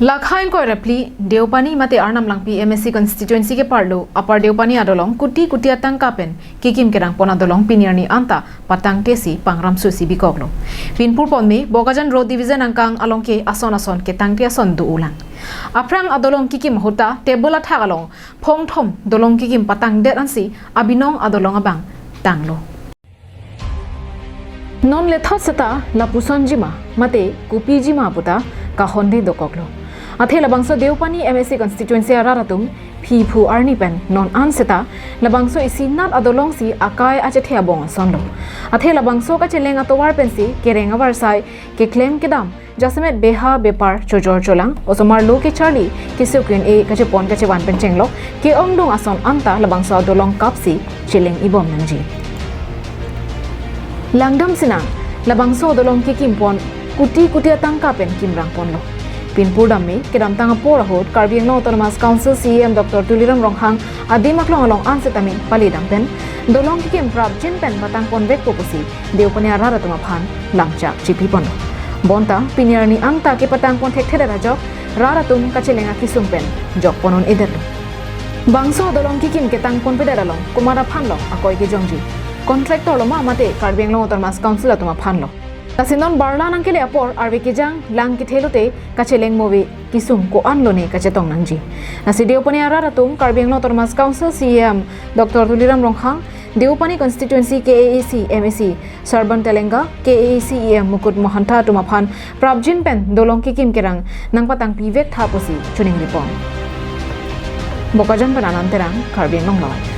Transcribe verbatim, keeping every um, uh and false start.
Lakha ingkoi ra phli, Deopani mate Arnam Langpi M A C constituency ke parlo, Upper Deopani adolong kuti kuti atangka pen kekim kerang pon adolong pini arni anta patang tesi pangram susi bikoklo. Pinpur ponme, Bokajan Road Division angkang along ke ason ason ketangte ason do ulang. Aphrang adolong kekim ahut ta table athak along phongthom dolong kekim patang det ansi abinong adolong abang tanglo. Non lethot seta lapuson jima mate kopi jima puta kahonde dokoklo. Athe labangso Deopani M A C constituency arat atum phiphu arni pen non an seta labangso isinat adolong si akai achethe abong asonlo. Athe labangso kacheleng atovar pensi kereng avarsai keklem kedam jasemet beha bepar chojor cholang, osomar lo kecharli, keso ke-un-e kachepon kachevan pen chenglok ke-ongdung ason anta labangso adolong kapsi cheleng ibom nangji. Langdam sinang, labangso adolong kekim pon kuti kuti atangka pen kimrang ponlo. Pinpur damme kedamtang apor ahut Karbi Anglong Autonomous Council C E M Doctor Tuliram Ronghang adim aklong along an seta min pali dam pen dolong kekim prapjin pen patang ponvekpo pusi Deopani arat atum aphan lamchak chipi ponlo. Bonta pini arni anta kepatang pon thekthedet ajok rat atum kacheleng akesung pen jok pon un-edetlo. Bangso adolong kekim ketang ponpedet along komat aphanlo akoi kejongji? Contractor lo ma mate Karbi Anglong Autonomous Council atum aphanlo? Lasi non barla nangkele apor arve kejang lang kethe lote kacheleng move kesung ko-an lone kachetong nangji. Lasi Deopani arat atum Karbi Anglong Autonomous Council C E M Doctor Tuliram Ronghang, Deopani constituency K A A C M A C Sarban Telenga, K A A C E M Mukut Mahanta atum aphan prapjin pen dolong kekim kerang nangpatangpi vektha pusi choningri pon. Bokajan pen Anand Terang, Karbi Anglong Live.